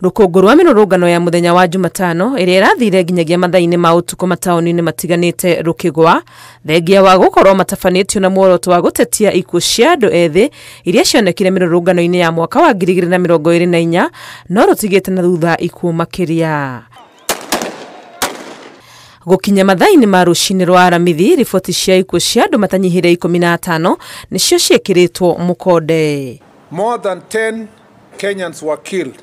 Rũkũngũ rwa mĩrũrũngano ya mũthenya wa Jumatano ĩrĩa ĩrathire nginyagia mathaa-inĩ ma ũtukũ mataũni-inĩ matiganĩte rũkĩgwa, thengia wa gũkorwo matabanĩtio na muoroto wa gũtetia ikuũ cia andũ ethĩ iria cionekire mĩrũrũngano-inĩ ya mwaka wa 2024, no rũtigĩte na thutha ikuũ makĩria. Gũkinya mathaa-inĩ ma rũcinĩ rwa Aramithi, riboti cia ikuũ cia andũ matanyihĩire 15 nĩcio ciĩkĩrĩtwo mũkonde. More than 10 Kenyans were killed.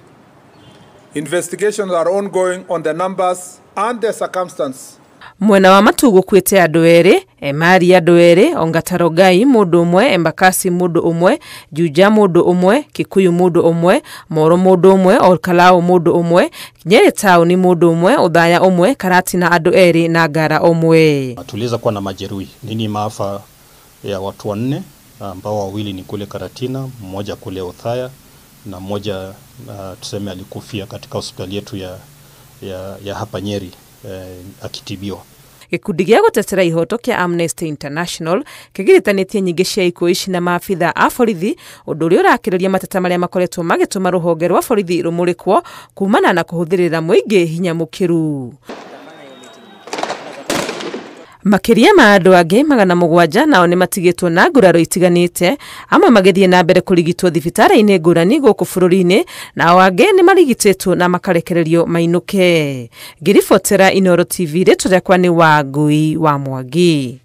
Investigations are ongoing on the numbers and the circumstances. Mwena wa Matu gũkuĩte andũ erĩ, Emari andũ erĩ, Ongata Rongai mũndũ ũmwe, Embakasi mũndũ ũmwe, Juja mũndũ ũmwe, Kikuyu mũndũ ũmwe, Moro mũndũ ũmwe, Olkalau mũndũ ũmwe, Nyeri taũni mũndũ ũmwe, Othaya ũmwe, Karatina andũ erĩ na Ngara ũmwe. Tuliweza kuwa na majeruhi nini maafa ya watu wanne ambao wawili ni kule Karatina, mmoja kule Othaya na mmoja tuseme alikufia katika hospitali yetu ya hapa Nyeri akitibiwa. Gĩkundi gĩa gũtetera ihoto kĩa Amnesty International kĩgiritanĩtie nyingĩ cia ikuũ ici na maabitha a borithi, ũndũ ũrĩa ũrakĩrĩria mateta marĩa makoretwo magĩtũma rũhonge rwa borithi rũmũrĩkwo kumana na kũhũthĩrĩra mũingĩ hinya mũkĩru. Makĩria ma andũ angĩ 700 nao nĩ matigĩtwo na nguraro itiganĩte, amwe magĩthiĩ na mbere kũrigitwo thibitarĩ-inĩ ngũrani gũkũ bũrũri-inĩ, nao angĩ nĩ marigitĩtwo na makarekererio mainũke. Ngĩribotera Inooro TV, rĩtwa rĩakwa nĩ Wangui wa Mwangi.